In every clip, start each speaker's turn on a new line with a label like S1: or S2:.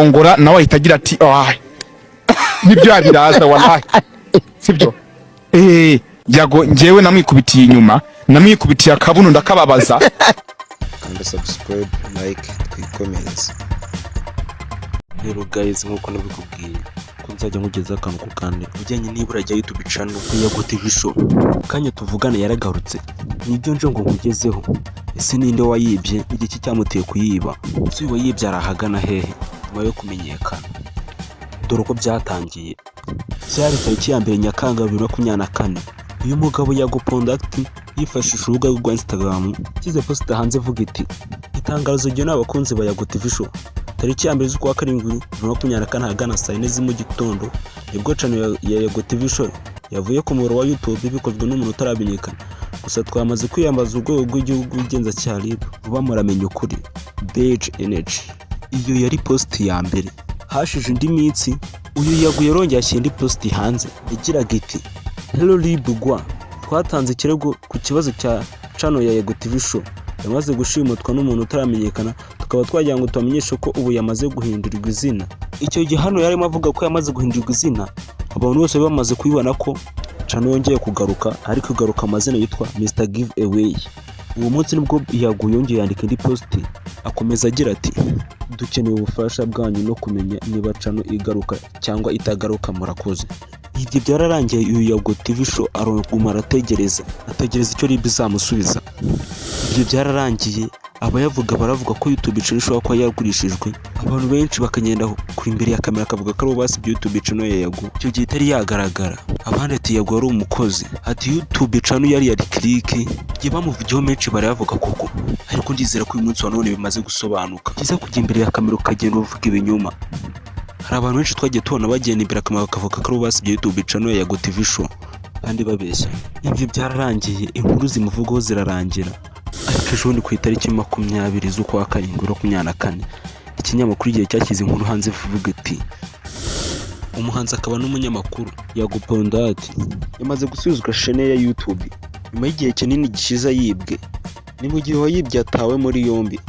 S1: Ngora nawe ahita agira ati: "Ah, nibyo biraza wallahi, sibyo?" Yago njyewe namwikubitiye inyuma, namwikubitiye akabuno, ndakababaza.
S2: Kanda subscribe, like, twikomereze.
S3: Rero guys, nk'uko nabikubwiye ko nzajya nkugezaho akantu ku kandi ujyanye n'ibura rya YouTube channel ya Yago TV Show, kanya tuvugana yaragarutse. Nibyo nje ngo nkugezeho. Ese ninde wayibye? Igiki cyamuteye kuyiba? Ese uyu wayibye arahagana hehe nyuma yo kumenyekana? Dore uko byatangiye. Byari tariki ya 1 Nyakanga 2024. Uyu mugabo Yago Pon Dat yifashishije urubuga rwa Instagram, yashyize post hanze ivuga iti: "Itangazo rigenewe abakunzi ba Yago TV Show. Tariki ya 1 z'ukwa karindwi 2024, ahagana saa 4 za mu gitondo, nibwo channel ya Yago TV Show yavuye ku muyoboro wa YouTube, bikozwe n'umuntu utaramenyekana. Gusa twamaze kwiyambaza urwego rw'igihugu rw'ubugenzacyaha RIB. Vuba muramenya ukuri. Big Energy." Iyo yari post ya mbere. Hashije indi minsi, uyu Yago yarongeye ashyira indi post hanze igiraga iti: "Hello RIB Rwa, twatanze ikirego ku kibazo cya channel ya Yago TV Show yamaze gushimutwa n'umuntu utaramenyekana. Tukaba twagira ngo tubamenyeshe ko ubu yamaze guhindurirwa izina." Icyo gihe hano yarimo avuga ko yamaze guhindurirwa izina. Abantu bose bari bamaze kubibona ko channel yongeye kugaruka, ariko igaruka amazina yitwa Mr Give Away. Uwo munsi nibwo Yago yongeye yandika indi post, akomeza agira ati: "Dukeneye ubufasha bwanyu no kumenya niba channel igaruka cyangwa itagaruka. Murakoze." Ibyo byararangiye. Uyu Yago TV Show araguma arategereza, ategereza icyo RIB izamusubiza. Ibyo byararangiye. Abayavuga baravuga ko YouTube channel ishobora kuba yagurishijwe. Abantu benshi bakagenda kuri imbere ya kamera akavuga ko aribo basibye YouTube channel ya Yago, icyo gihe itari yagaragara. Abandi ati Yago yari umukozi, ati YouTube channel yari Lick. Igihe bamuvugiyeho menshi barayavuga koko, ariko ndizera ko uyu munsi wa none bimaze gusobanuka. Byiza kujya imbere ya kamera ukagenda uvuga ibinyoma. Hari abantu benshi twagiye tubona bagenda imbere ya kamera bakavuga ko aribo basibye YouTube channel ya Yago TV Show kandi babeshya. Ibyo byararangiye, inkuru zimuvugaho zirarangira. Ariko ejo bundi ku itariki 20 z'ukwa karindwi 2024, ikinyamakuru Igihe cyashyize inkuru hanze ivuga iti: "Umuhanzi akaba n'umunyamakuru Yago Pon Dat yamaze gusubizwa shene ya YouTube nyuma y'igihe kinini gishize yibwe. Ni mu gihe uwayibye yatawe muri yombi."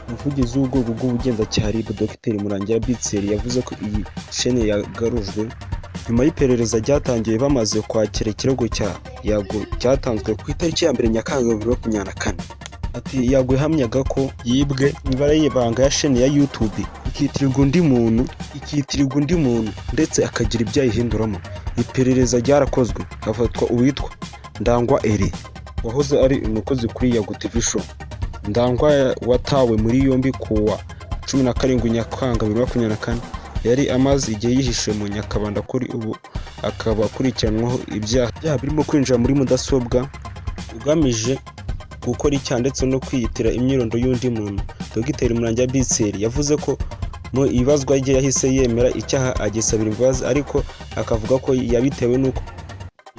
S3: Umuvugizi w'urwego rw'ubugenzacyaha RIB, Dr Murangira B Thierry, yavuze ko iyi shene yagarujwe nyuma y'iperereza ryatangiye bamaze kwakira ikirego cya Yago cyatanzwe ku itariki ya 1 Nyakanga 2024. Ati: "Yago yahamyaga ko yibwe imibare y'ibanga ya shene ya YouTube, ikitirirwa undi muntu ndetse akagira ibyo ayihinduramo. Iperereza ryarakozwe, hafatwa uwitwa Ndangwa Eri wahoze ari umukozi kuri Yago TV Show. Ndangwa watawe muri yombi ku wa 17 Nyakanga 2024, yari amaze igihe yihishe mu Nyakabanda. Kuri ubu akaba akurikiranwaho ibyaha birimo kwinjira muri mudasobwa ugamije gukora icyaha ndetse no kwiyitira imyirondoro y'undi muntu." Dr Murangira B Thierry yavuze ko mu ibazwa rye yahise yemera icyaha, agisabira imbabazi, ariko akavuga ko yabitewe n'uko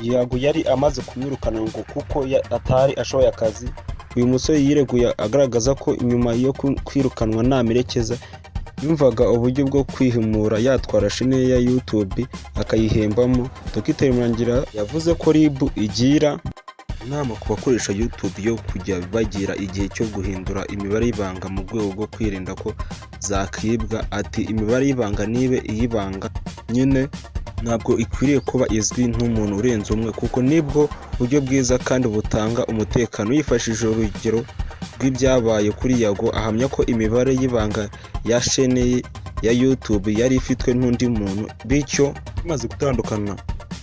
S3: Yago yari amaze kumwirukana ngo kuko atari ashoboye akazi. Uyu musore yireguye agaragaza ko nyuma yo kwirukanwa nta merekeza, yumvaga uburyo bwo kwihimura yatwara shene ya YouTube akayihembamo. Dr Murangira yavuze ko RIB igira inama ku bakoresha YouTube yo kujya bagira igihe cyo guhindura imibare y'ibanga mu rwego rwo kwirinda ko zakibwa. Ati: "Imibare y'ibanga nibe iy'ibanga nyine, ntabwo ikwiriye kuba izwi n'umuntu urenze umwe, kuko nibwo buryo bwiza kandi butanga umutekano." Yifashishije urugero rw'ibyabaye kuri Yago, ahamya ko imibare y'ibanga ya shene ya YouTube yari ifitwe n'undi muntu, bityo bamaze gutandukana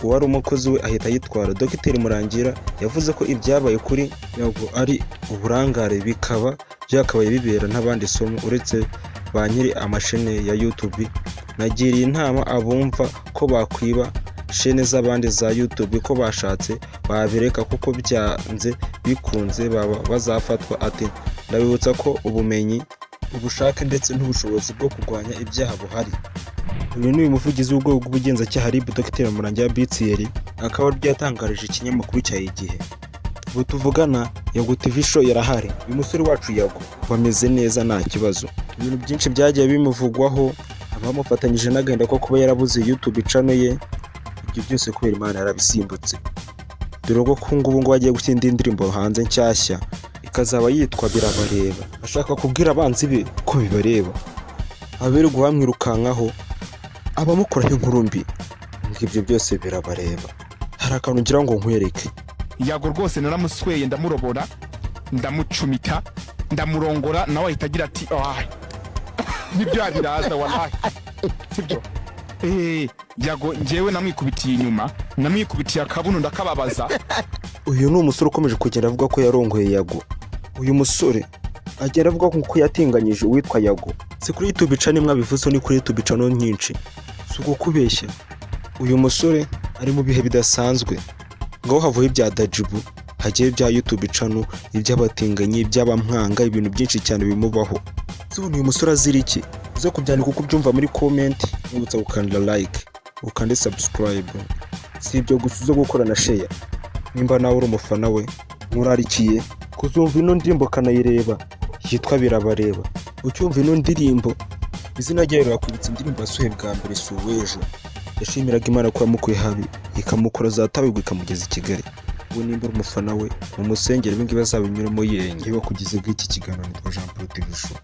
S3: uwari umukozi we ahita ayitwara. Dr Murangira yavuze ko ibyabaye kuri Yago ari uburangare, bikaba byakabaye bibera n'abandi isomo uretse ba nyiri amashene ya YouTube. "Nagiriye inama abumva ko bakwiba shene z'abandi za YouTube ko bashatse babireka, kuko byanze bikunze baba bazafatwa." Ati: "Ndabibutsa ko ubumenyi, ubushake ndetse n'ubushobozi bwo kurwanya ibyaha buhari." Uyu ni umuvugizi w'urwego rw'ubugenzacyaha RIB, Dr Murangira B Thierry, akaba aribyo yatangarije ikinyamakuru cya Igihe. Ubu tuvugana Yago TV Show yarahari. Uyu musore wacu Yago bameze neza, nta kibazo. Ibintu byinshi byagiye bimuvugwaho, abamufatanyije n'agahinda ko kuba yarabuze YouTube channel ye, ibyo byose kubera Imana yarabisimbutse, dore ko ngubu ngo agiye gushyira indi ndirimbo hanze nshyashya, ikazaba yitwa "Birabareba", ashaka kubwira abanzi be ko bibareba.
S2: Abirirwa bamwirukankaho, abamukoraho inkuru mbi, ngo ibyo byose birabareba. Hari akantu ngira ngo nkwereke.
S1: Yago rwose naramusweye, ndamurobora, ndamucumita, ndamurongora, nawe ahita agira ati: "Ah, nibyo biraza wallahi." Sibyo? Yago njyewe namwikubitiye inyuma, namwikubitiye akabuno ndakababaza.
S2: Uyu ni umusore ukomeje kugenda avuga ko yarongoye Yago. Uyu musore agenda avuga ko yatinganyije uwitwa Yago. Si kuri YouTube channel mwabivuzeho, ni kuri YouTube channel nyinshi. Si ukukubeshya, uyu musore ari mu bihe bidasanzwe. Ngaho havuye ibya Dajibu, hagiye ibya YouTube channel, iby'abatinganyi, iby'abamwanga, ibintu byinshi cyane bimubaho. Se ubu uyu musore azira iki? Uze kubyandika uko ubyumva muri comment. Nibutsa gukanda like, ukande subscribe. Si ibyo gusa, uze gukora na share. Nimba nawe uri umufana we, nkurarikiye kuzumva ino ndirimbo ukanayireba, yitwa "Birabareba". Ucyumva ino ndirimbo, izina ryayo rirakwibutsa indirimbo yasohoye bwa mbere, si uw'ejo. Yashimiraga Imana ko yamukuye habi, ikamukura za Tabagwe, ikamugeza i Kigali. Ubu nimba uri umufana we, mumusengere ibi ngibi azabinyuremo yenye. Iyo kugeza bw'iki kiganiro, nitwa Jean Paul TV Show.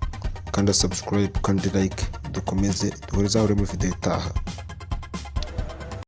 S2: Kanda subscribe kandi like, dukomeze duhore muri video itaha.